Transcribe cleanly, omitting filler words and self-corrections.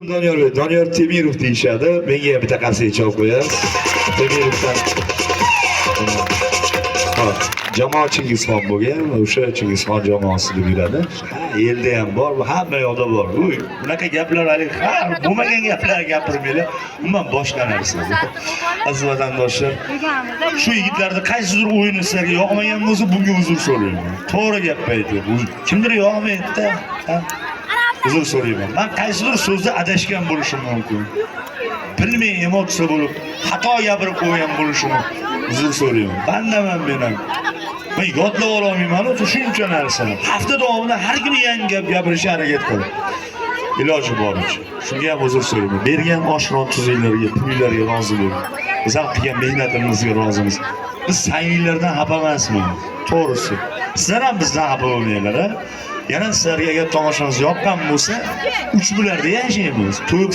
Doniyorbek, Doniyor Temirov deyishadi. Menga ham bitta qarsak chalib qo'yasiz. Temirovdan. Hop, jamoa Chingizxon bo'lgan, o'sha Chingizxon jamoasi deb yuradi. Ha, elda ham bor, bu hamma yoqda bor. Uy, bunaqa gaplar haligi har bo'lmagan gaplar gapirmanglar. Umuman boshqa narsa. Aziz vatandoshlar, shu yigitlarni qaysidir o'yini sizlarga yoqmagan bo'lsa, bunga uzr so'rayman. To'g'ri gap aytyapman. Kimdir yoqmaydi-da. Ha? Uzr so'rayman. Man qaysidir so'zda adashgan bo'lishim mumkin. Bilmay emotsiya bo'lib, xato gapirib qo'ygan bo'lishim mumkin. Uzr so'rayman. Bandaman men ham. Men yodlab ololmayman shuncha narsani. Hafta davomida har kuni yangi gap gapirishga harakat qilaman. Iloji boricha. Shunga ham uzr so'rayman. Bergan osh non tuzinglarga, pulinglarga rozi bo'ling. Biz ham qilgan mehnatimizga rozimiz. Biz sangliklardan xafa emasmiz. To'g'risi. Sizlar ham bizdan xafa bo'lmanglar, a? Yana sizlarga agar tomoshamiz yoqqan bo'lsa, uch bularda yashaymiz. To'yib